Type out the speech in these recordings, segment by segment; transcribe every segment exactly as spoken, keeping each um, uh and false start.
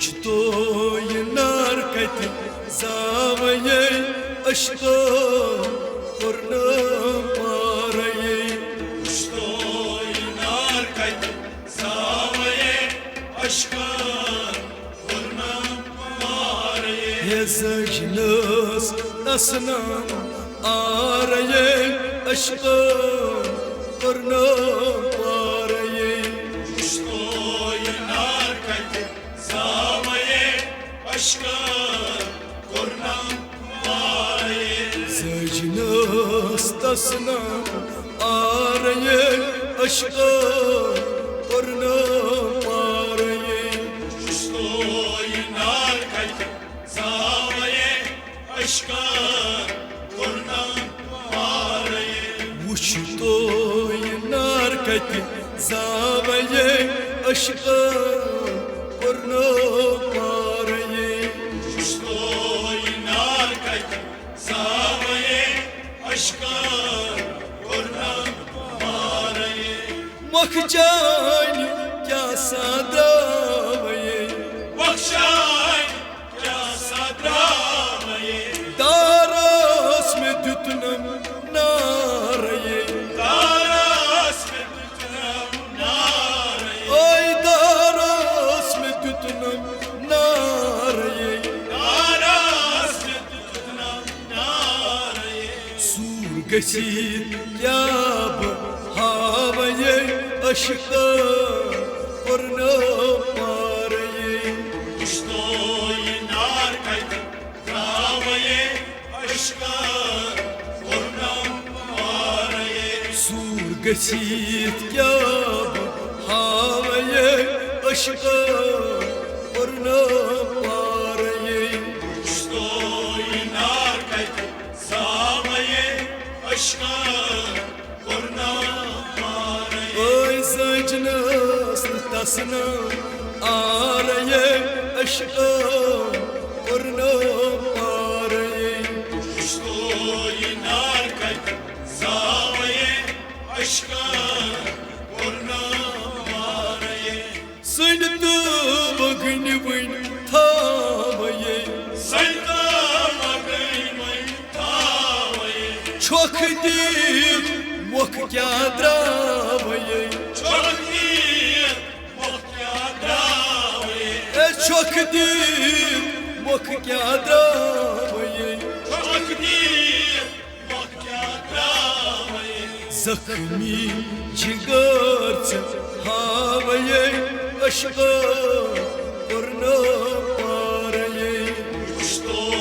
وُچھتو یہِ نار کتہِ زاویے، عشقو کوٚرنم پارے۔ وُچھتو یہِ نار کتہِ زاویے، عشقو کوٚرنم پارے۔ ہے زٔج نہٕ ٲس تسنم آرے، عشقو کوٚرنم پارے۔ وُچھتو یہِ نار کتہِ زاویے، عشقو کوٚرنم پارے۔ زٔج نہٕ ٲس تسنم آرے، عشقو کوٚرنم پارے۔ وُچھتو یہِ نار کتہِ زاویے، عشقو کوٚرنم پارے۔ وُچھتو یہِ نار کتہِ زاویے، عشقو کوٚرنم پارے۔ وُچھتو یہِ نار کتہِ زاویے، عشقو کوٚرنم پارے۔ مۄکھ چانہِ کیٛاہ سا درٛاوے؟ مۄکھ چانہِ کیٛاہ سا درٛاوے؟ دار اوس مےٚ دیُتنم نارے۔ دار اوس مےٚ دیُتنم نارے۔ اوے دار اوس مےٚ دیُتنم نارے۔ دار اوس مےٚ دیُتنم نارے۔ سوٗر گٔژھِتھ کیٛاہ بہٕ ہاوَے عشقو کوٚرنم پارے۔ وُچھتو یہِ نار کتہِ زاویے، عشقو کوٚرنم پارے۔ سوٗر گٔژھِتھ کیٛاہ بہٕ ہاوَے عشقو کوٚرنم پارے۔ وُچھتو یہِ نار کتہِ زاویے، عشقو کوٚرنم پارے۔ اوے زٔج نہٕ ٲس نہٕ تسنم آرے، عشقو کوٚرنم پارے۔ وُچھتو یہِ نار کتہِ زاویے، عشقو کوٚرنم پارے۔ سٔنۍ تہٕ مۄگٕنۍ وٕنۍ تھاوَے۔ سٔنۍ تہٕ مۄگٕنۍ وٕنۍ تھاوَے۔ چھۄکھ دِتھ مۄکھ کیٛاہ درٛاوَے؟ چھۄکھ دِتھ مۄکھ کیٛاہ درٛاوَے؟ اے چھۄکھ دِتھ مۄکھ کیٛاہ درٛاوَے؟ چھۄکھ دِتھ زخمی جگر ژٕ ہاوَے، عشقو کوٚرنم پارے۔ وُچھتو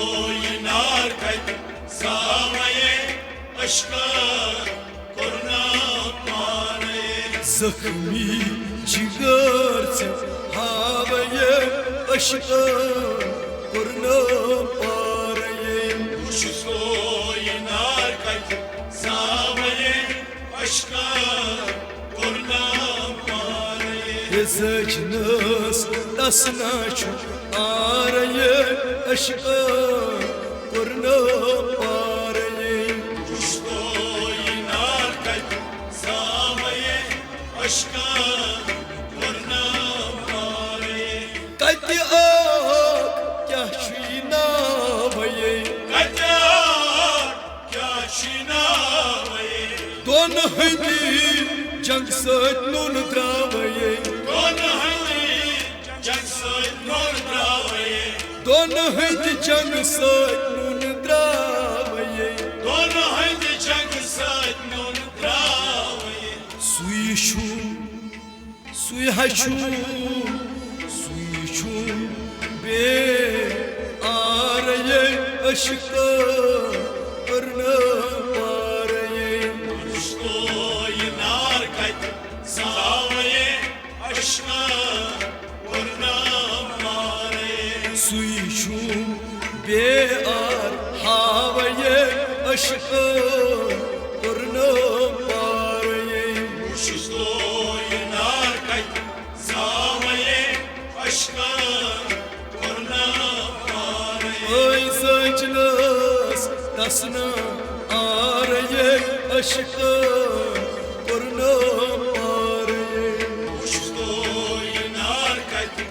یہِ نار کتہِ زاوَے، عشقو کوٚرنم پارے۔ زخمی جگر ژٕ ہاوَے، عشقو کوٚرنم پارے۔ وُچھتو یہِ نار کتہِ زاوَے، عشقو کوٚرنم پارے۔ ہے زٔج نہٕ ٲس تسنا چھُ آرے، عشقو کوٚرنم پارے۔ وُچھتو یہِ نار کتہِ زاوَے، عشقو کوٚرنم پارے۔ کتہِ آو، کیٛاہ چھُ یہِ ناوَے؟ کتہِ آو، کیٛاہ چھُ یہِ ناوَے؟ دۄن ہٕنٛدِ جنگ سۭتۍ نوٗن درٛاوَے۔ دۄن ہٕنٛدِ جنگ سۭتۍ نوٗن درٛاوَے۔ دۄن ہٕنٛدِ جنگ سۭتۍ نوٗن درٛاوَے۔ دۄن ہٕنٛدِ جنگ سۭتۍ نوٗن درٛاوَے۔ سُے چھُ، سُے ہا چھُ، سُے چھُ بے آرے، عشقو کوٚرنم پارے۔ وُچھتو یہِ نار کتہِ زاوَے، عشقو کوٚرنم پارے۔ سُے چھُ بے آر ہاوَے، عشقو کوٚرنم پارے۔ وُچھتو یہِ نار کتہِ زاوَے، عشقو کوٚرنم پارے۔ اوے زٔج نہٕ ٲس تسنا آرے، عشقو کوٚرنم پارے۔ وُچھتو یہِ نار کتہِ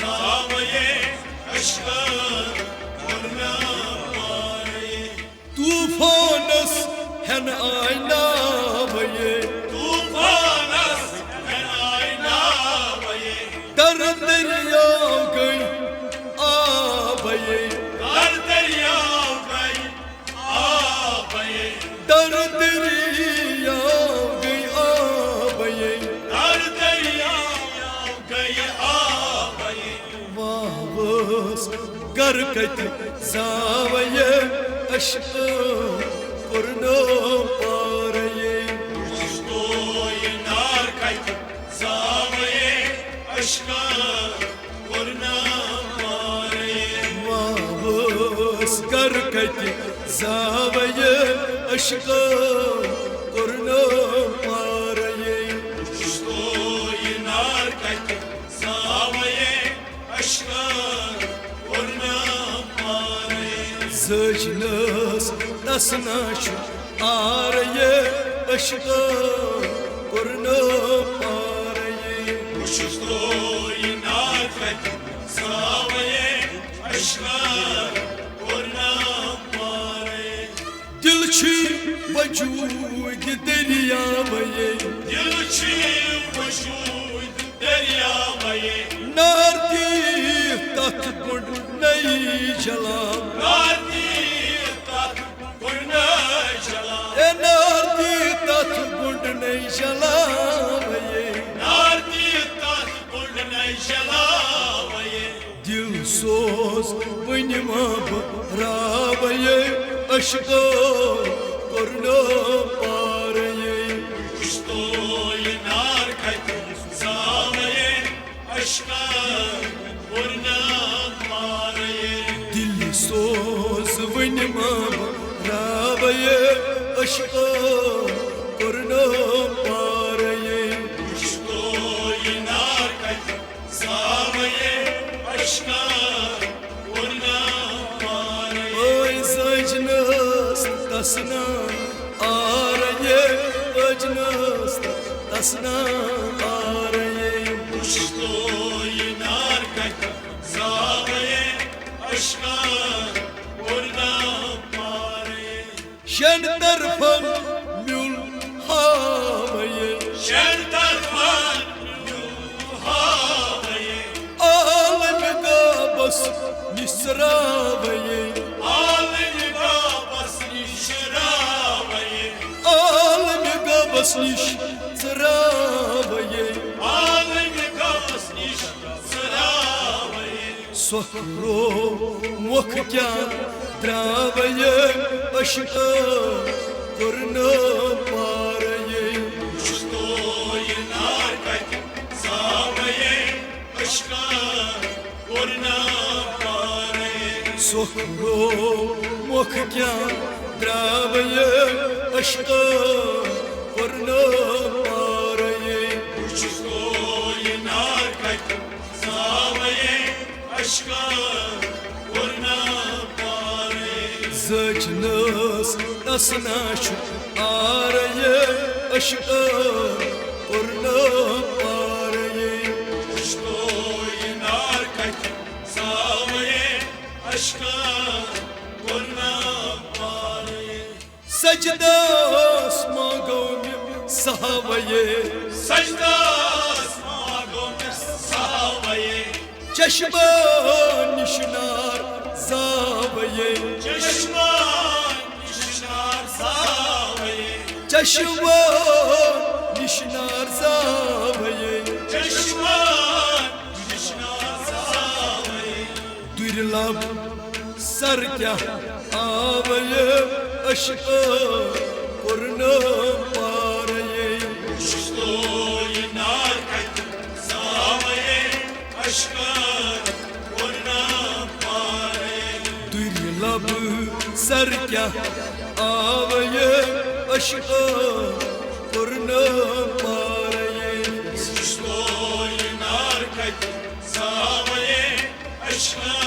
زاوَے، طوفانس ہٮ۪نہٕ آے ناوے۔ طوفانس ہٮ۪نہٕ آے ناوے۔ در دریاو گٔے آبے۔ در دریاو گٔے آبے۔ در دریاو گٔے آبے۔ در دریاو گٔے آبے۔ واوس گر کتہِ زاوے عشقو کوٚرنو پارے۔ وُچھتو یہِ نار کتہِ زاوے عشقو کوٚرنو پارے۔ واوس گر کتہِ زاوے عشقو کوٚرنو پارے۔ وُچھتو یہِ نار کتہِ زاوے عشقو کوٚرنو پارے۔ زٲج نٲس تسنا چھُ آرے عشقو کوٚرنو پارے۔ وُچھتو یہِ نار کتہِ زاوے عشقو کوٚرنو پارے۔ دل چھُ وجود دریاوے۔ دل چھُ وجود دریاوے۔ نار دی تتھ گُنڈ نئی جلاو۔ نار دی تتھ گُنڈ نئی جلاو۔ اے نار دی تتھ گُنڈ نئی جلاوے۔ نار دی تتھ گُنڈ نئی جلاوے۔ دل سوز وٕنہِ ما بہٕ راوے عشقو کوٚرنو پارے۔ وُچھتو یہِ نار کتہِ زاوے عشقو کوٚرنو پارے۔ دل سوز وٕنہِ ما بہٕ راوے عشقو کوٚرنو پارے۔ وُچھتو یہِ نار کتہِ زاوے عشقو کوٚرنو پارے۔ اے زٲج نٲس تسنا آرے۔ زٲج نٲس تسنا آرے۔ وُچھتو یہِ نار کتہِ زاوے عشقو کوٚرنو پارے۔ شٮ۪ن طرفن میُل ہاوے۔ شٮ۪ن طرفن میُل ہاوے۔ عالمِ غابس نِش ژراوے۔ عالمِ غابس نِش ژراوے۔ عالمِ غابس نِش ژراوے۔ عالمِ غابس نِش ژراوے۔ سۄکھرو مۄکھ کیٛاہ درٛاوے عشقو کوٚرنو پارے۔ وُچھتو یہِ نار کتہِ زاوے عشقو کوٚرنو پارے۔ سۄکھرو مۄکھ کیٛاہ درٛاوے عشقو کوٚرنو پارے۔ وُچھتو یہِ نار کتہِ زاوے عشقو کوٚرنو پارے۔ زٲج نٲس تسنا چھُ آرے عشقو کوٚرنو پارے۔ وُچھتو یہِ نار کتہِ زاوے عشقو کوٚرنو پارے۔ سجدس منٛگو مےٚ سہاوے۔ سجدس منٛگو مےٚ سہاوے۔ چشمہٕ نِش نار زاوے۔ چشمہٕ نِش نار زاوے۔ چشمہٕ نِش نار زاوے۔ چشمہٕ نِش نار زاوے۔ دُرِ لب سر کیٛاہ آوے عشقو کوٚرنو پارے۔ وُچھتو یہِ نار کتہِ زاوے عشقو کوٚرنو پارے۔ دُرِ لب سر کیٛاہ آوے عشقو کوٚرنو پارے۔ وُچھتو یہِ نار کتہِ زاوے عشقو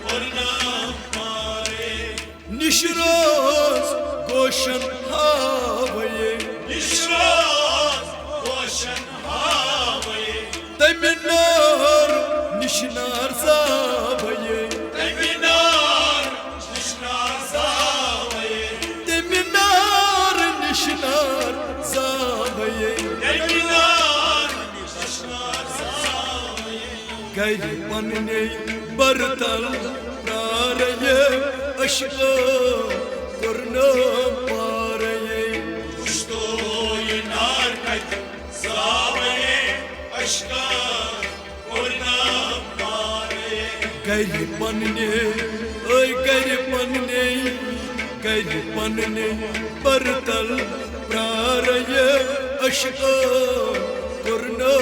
کوٚرنو پارے۔ نِش روز گوشن ہاوے۔ نِش روز گوشن ہاوے۔ تمہِ نار نِش نار زاویے۔ تمہِ نار نِش نار زاویے۔ تمہِ نار نِش نار زاویے۔ تمہِ نار نِش نار زاویے۔ گرِ پننے برتل پرارے عشقو کرنو پارے۔ وُچھتو یہِ نار کتہِ زاویے عشقو کرنو پارے۔ گرِ پننے، اے گرِ پننے، گرِ پننے برتل پرارے عشقو کرنو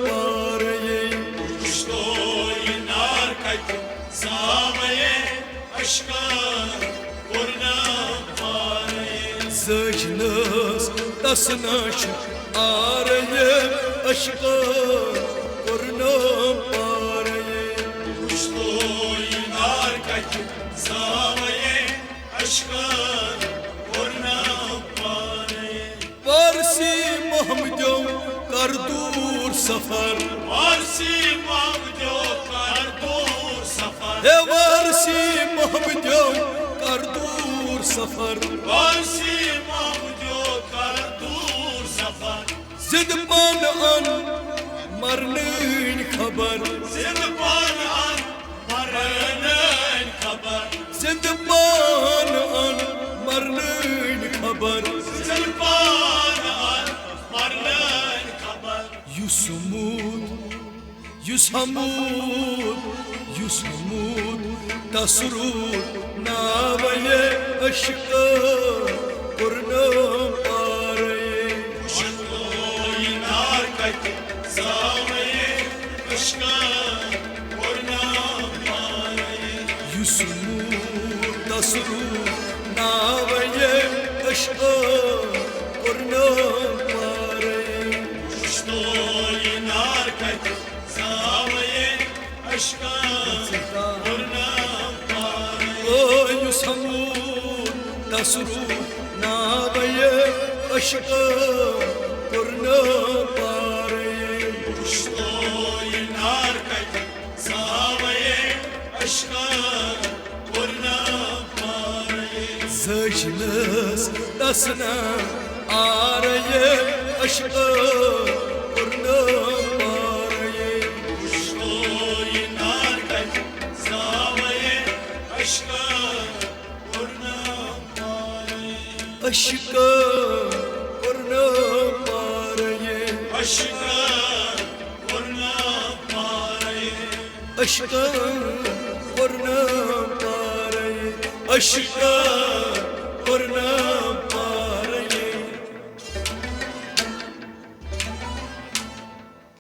پارے۔ وُچھتو یہِ نار کتہِ زاویے عشقو کرنو پارے۔ زٲج نہٕ ٲس تس نش آرے عشقو کرنو پارے۔ وُچھتو یہِ نار کتہِ زاویے عشقو کرنو پارے۔ وارثی محمدیو کر دوٗر سفر۔ وارثی محمدیو کر دوٗر سفر۔ ہے وارثی محمدیو کر دوٗر سفر۔ وارثی محمدیو کر دوٗر سفر۔ زِندٕ پانہٕ اَن مرنٕنۍ خبر۔ زِندٕ پانہٕ اَن مرنٕنۍ خبر۔ زِندٕ پانہٕ اَن مرنٕنۍ خبر۔ زِندٕ پانہٕ اَن مرنٕنۍ خبر۔ یُس موٗد، یُس ہموٗد، یُس ہموٗد، تس روٗد ناوے عشقو کرنو پارے۔ وُچھتو یہِ نار کتہِ زاویے عشقو کرنو پارے۔ یُس موٗد تس روٗد ناوے عشقو کرنو پارے۔ وُچھتو یہِ نار کتہِ زاویے عشقو کرنو پارے۔ او یُس ہموٗد تس روٗد ناوے عشقو کرنو پارے۔ وُچھتو یہِ نار کتہِ زاویے عشقو کرنو پارے۔ زٲج نہٕ ٲس تس نہ آرے عشقو کرنو پارے۔ وُچھتو یہِ نار کتہِ زاویے عشقو کرنو پارے۔ عشقو کرنو پارے۔ عشقو کرنو پارے۔ عشقو کرنو پارے۔ عشقو کرنو